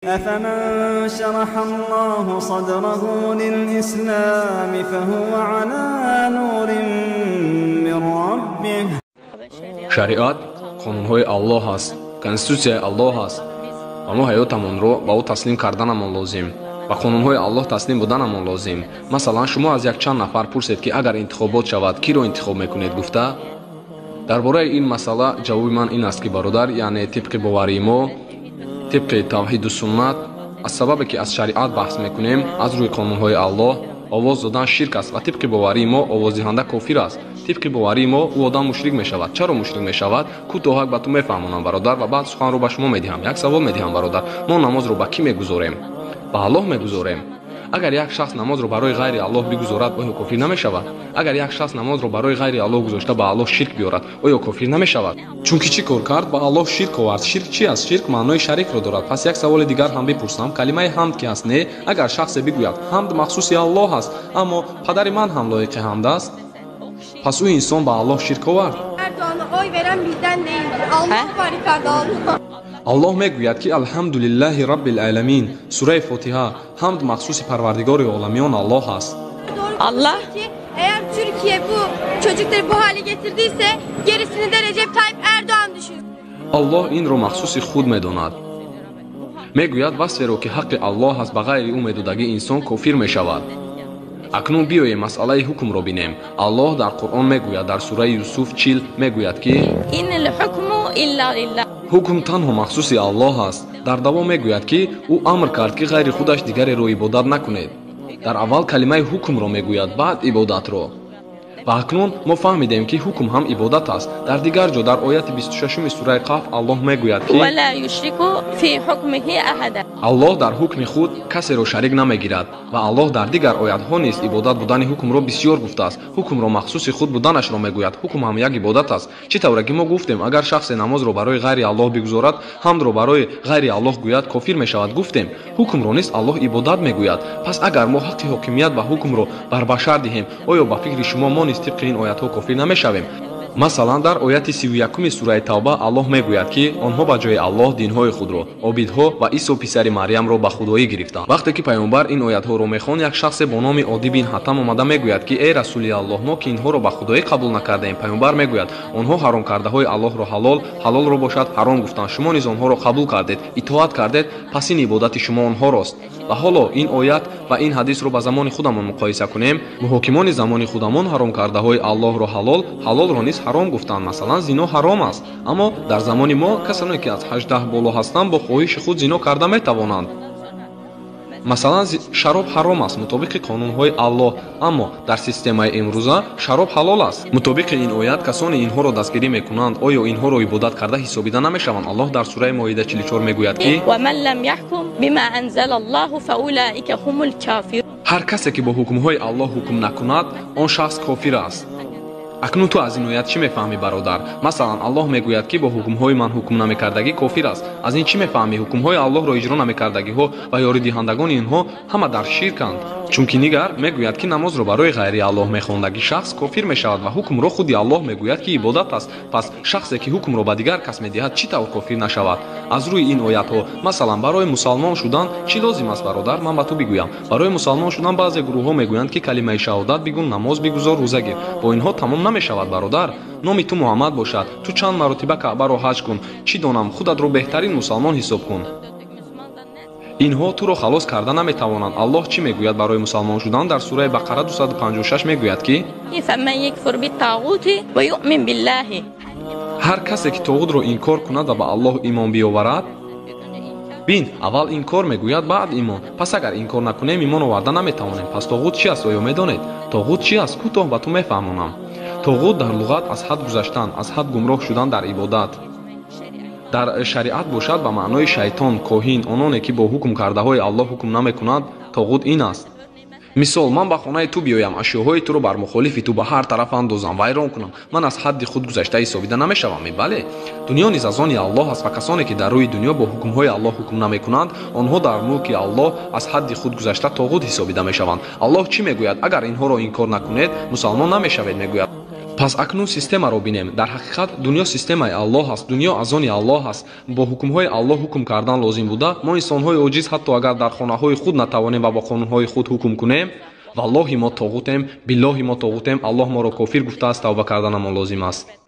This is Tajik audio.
أفمن شرح الله صدره للإسلام فهو على نور من ربه. Шариат қонунҳои Аллоҳ аст, конститутсияи Аллоҳ аст ва мо ҳаётамонро ба ӯ таслим карданамон лозим, ба қонунҳои Аллоҳ таслим буданамон лозим. Масалан, шумо аз якчанд нафар пурсед, ки агар интихобот шавад, киро интихоб мекунед гуфта? Дар бораи ин масъала ҷавоби ман ин аст, ки бародар, яъне тибқи боварии мо, тибқи тавҳиду суннат, аз сабабе ки аз шариат баҳс мекунем, аз рӯи қонунҳои Аллоҳ овоз додан ширк аст ва тибқи боварии мо овоздиҳанда кофир аст. Тибқи боварии мо ӯ одам мушрик мешавад. Чаро мушрик мешавад? Кӯтоҳак ба ту мефаҳмонам, бародар, ва баъд суханро ба шумо медиҳам. Як савол медиҳам, бародар. Мо намозро ба кӣ мегузорем? Ба Аллоҳ мегузорем. Агар як шахс намозро барои ғайри Аллоҳ бигузорад, оё кофир намешавад? Агар як шахс намозро барои ғайри Аллоҳ гузошта ба Аллоҳ ширк биёрад, оё кофир намешавад? Чунки чӣ кор кард? Ба Аллоҳ ширк овард. Ширк чи аст? Ширк маънои шарикро дорад. Пас як саволи дигар ҳам бипурсам. Калимаи ҳамд ки аст? Не. Агар шахсе бигӯяд ҳамд махсуси Аллоҳ аст, аммо падари ман ҳам лоиқи ҳамд аст, пас ӯ инсон ба Аллоҳ ширк овард. Erdoğan'a oy veren bizden değildir. Allah var yukarıda, Allah. Аллоҳ мегӯяд, ки алҳамдулиллаҳи роббил аламин. Сураи Фотиҳа. Ҳамд махсуси парвардигори оламиён Аллоҳ аст. Doğru Allah. Ki eğer Türkiye bu çocukları bu hale getirdiyse gerisini de Recep Tayyip Erdoğan düşünsün. Аллоҳ инро махсуси худ медонад. Мегӯяд, васферо ки ҳаққи Аллоҳ аст ба ғайри ӯ медодагӣ инсон кофир мешавад. Акнун биёем масъалаи ҳукмро бинем. Аллоҳ дар Қуръон мегӯяд, дар сураи Юсуф 40 мегӯяд, ки إن الحكم إلا لله. ҳукм танҳо махсуси Аллоҳ аст. Дар давом мегӯяд, ки ӯ амр кард, ки ғайри худаш дигареро ибодат накунед. Дар аввал калимаи ҳукмро мегӯяд, баъд ибодатро. Ва акнун мо фаҳмидем, ки ҳукм ҳам ибодат аст. Дар дигар ҷо, дар ояти 26 сураи Қаф, Аллоҳ мегӯяд, ки ولا يشرك في حكمه أحدا. Аллоҳ дар ҳукми худ касеро шарик намегирад. Ва Аллоҳ дар дигар оятҳо низ ибодат будани ҳукмро бисёр гуфтааст. Ҳукмро махсуси худ буданашро мегӯяд. Ҳукм ҳам як ибодат аст. Чӣ тавре ки мо гуфтем, агар шахсе намозро барои ғайри Аллоҳ бигузорад, ҳамдро барои ғайри Аллоҳ гӯяд, кофир мешавад. Гуфтем, ҳукмро низ Аллоҳ ибодат мегӯяд. Пас агар мо ҳаққи ҳокимият ва ҳукмро бар башар диҳем, оё ба фикри шумо мо низ тибқи ин оятҳо кофир намешавем? Масалан, дар ояти 31 сураи Тавба Аллоҳ мегӯяд, ки онҳо ба ҷои Аллоҳ динҳои худро, обидҳо ва Исо писари Марьямро ба худоӣ гирифтанд. Вақте ки паёмбар ин оятҳоро мехонд, як шахсе бо номи Одӣ бин Ҳатам омада мегӯяд, ки эй Расули Аллоҳ, мо ки инҳоро ба худоӣ қабул накардаем. Паёмбар мегӯяд, онҳо ҳаромкардаҳои Аллоҳро ҳалол, ҳалолро бошад ҳаром гуфтанд. Шумо низ онҳоро қабул кардед, итоат кардед, пас ин ибодати шумо онҳорост. Ва ҳоло ин оят ва ин ҳадисро ба замони худамон муқоиса кунем. Муҳокимони замони худамон ҳаромкардаҳои Аллоҳро ҳалол, ҳалолро низ ҳаром гуфтанд. Масалан, зино ҳаром аст, аммо дар замони мо касоне ки аз 18 боло ҳастанд бо хоҳиши худ зино карда метавонанд. Масалан, шароб ҳаром аст мутобиқи қонунҳои Аллоҳ, аммо дар системаи имрӯза шароб ҳалол аст. Мутобиқи ин оят, касоне инҳоро дастгирӣ мекунанд, оё инҳоро ибодат карда ҳисобида намешаванд? Аллоҳ дар сураи Моида 44 мегӯяд, ки ومن لم يحكم بما أنزل الله فأولئك هم الكافرون. Ҳар касе ки бо ҳукмҳои Аллоҳ ҳукм накунад, он шахс кофир аст. Акнун ту аз ин оят чӣ мефаҳмӣ, бародар? Масалан, Аллоҳ мегӯяд, ки бо ҳукмҳои ман ҳукм намекардагӣ кофир аст. Аз ин чӣ мефаҳмӣ? Ҳукмҳои Аллоҳро иҷро намекардагиҳо ва ёридиҳандагони инҳо ҳама дар ширканд. Чунки нигар мегӯяд, ки намозро барои ғайри Аллоҳ мехондагӣ шахс кофир мешавад ва ҳукмро худи Аллоҳ мегӯяд, ки ибодат аст. Пас шахсе ки ҳукмро ба дигар кас медиҳад, чӣ тавр кофир нашавад? Аз рӯи ин оятҳо, масалан, барои мусалмон шудан чӣ лозим аст, бародар? Ман ба ту бигӯям. Барои мусалмон шудан баъзе гурӯҳҳо мегӯянд, ки калимаи шаҳодат бигӯ, намоз бигузор, рӯза гир. Бо инҳо тамом намешавад, бародар. Номи ту Муҳаммад бошад, ту чанд маротиба Каъбаро ҳаҷ кун, чӣ донам, худатро беҳтарин мусалмон ҳисоб кун. Инҳо туро халос карда наметавонанд. Аллоҳ чӣ мегӯяд барои мусалмон шудан? Дар сураи Бақара 256 мегӯяд, ки فمن يكفر بالطاغوت ويؤمن بالله. Ҳар касе ки тоғутро инкор кунад ва ба Аллоҳ имон биёварад. Бин, аввал инкор мегӯяд, баъд имон. Пас агар инкор накунем, имон оварда наметавонем. Пас тоғут чи аст, оё медонед? Тоғут чи аст? Кӯтоҳ ба ту мефаҳмонам. Тоғут дар луғат аз ҳад гузаштан, аз ҳад гумроҳ шудан дар ибодат. Дар шариат бошад ба маънои шайтон, коҳин, ононе ки бо ҳукм кардаҳои Аллоҳ ҳукм намекунанд, тоғут ин аст. Мисол, ман ба хонаи ту биёям, ашёҳои туро бар мухолифи ту ба ҳар тараф андозам, вайрон кунам, ман аз ҳадди худ гузашта ҳисобида намешавам. Бале, дунё низ аз они Аллоҳ аст ва касоне ки дар рӯи дунё бо ҳукмҳои Аллоҳ ҳукм намекунанд, онҳо дар мулки Аллоҳ аз ҳадди худ гузашта тоғут ҳисобида мешаванд. Аллоҳ чӣ мегӯяд? Агар инҳоро инкор накунед, мусалмон намешавед, мегӯяд. Пас акнун системаро бинем. Дар ҳақиқат дунё системаи Аллоҳ аст, дунё аз они Аллоҳ аст. Бо ҳукмҳои Аллоҳ ҳукм кардан лозим буда, мо инсонҳои оҷиз ҳатто агар дар хонаҳои худ натавонем ва бо қонунҳои худ ҳукм кунем, валлоҳи мо тоғутем, биллоҳи мо тоғутем, Аллоҳ моро кофир гуфтааст, тавба карданамон лозим аст.